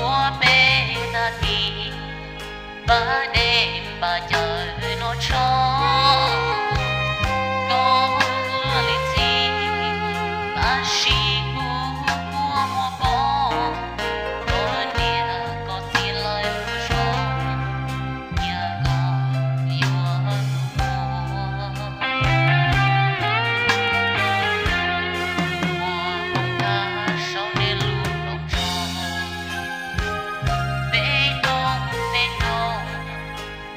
Ua peb tag kis npaj dej npaj cawv noj tshoob, koj luag li txij tab sis kuv kua muag poob, koj niam koj txiv lawv ua zoo, niam koj yuav tus muam. Ua koj tag saum nej lub rooj tshoob, peb rooj peb rooj,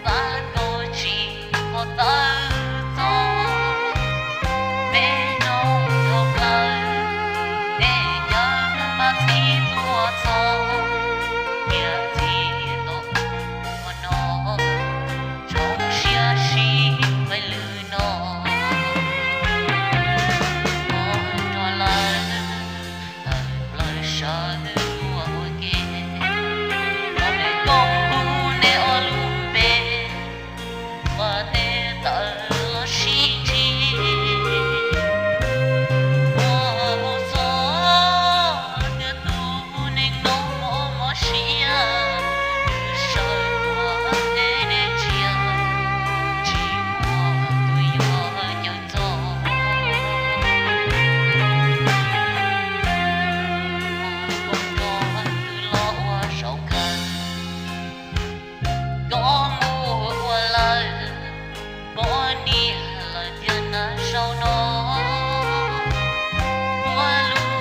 txav koj tsis qhov tawv txog, peb rooj dhau plaws, es yawg npaj txhij tuaj txog, niam txiv tuaj ua no, tshoov siab sib nqaij lwm no, ua rau lawv tawm plaws sawv tuaj ua ke, los mus koom kuv nej ob lub npe, ua tej tawm los sib ntsib, ua mus txog tiag tus neeg no mob mob siab, nws sawv tuaj deb deb tsiaj, tsis muaj tus yuav caw txog, ua koj twb los ua zaum kawg, koj mus ua lawm, poj niam lawm tiag na zaum no, ua lub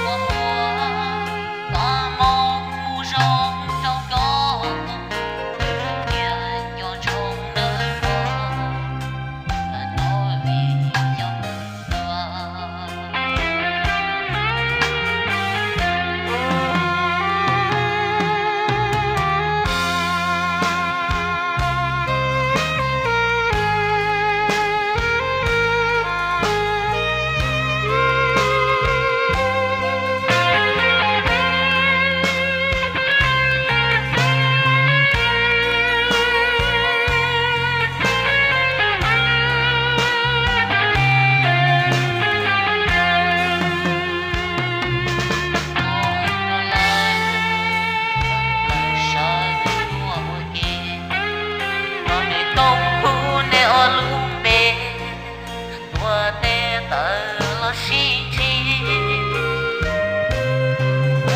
ua muam, txaj muag mus zoo rau koj, tias nco ntsoov nawb mog, txaj no vim yog ua Los mus koom kuv nej ob lub npe, ua tej tawm los sib ntsib,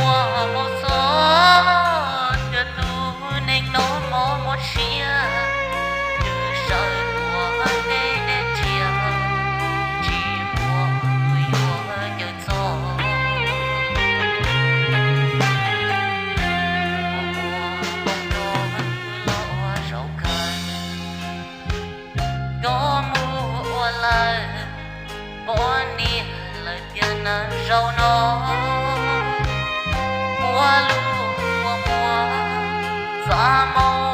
ua mus txog tiag tus neeg no mob mob siab, nws sawv tuaj deb deb tsiaj, tsis muaj tus yuav caw txog, ua mus koom kuv los ua zaum kawg, koj mus ua lawm, poj niam lawm tiag na zaum no, ua lub ua muam, txaj muag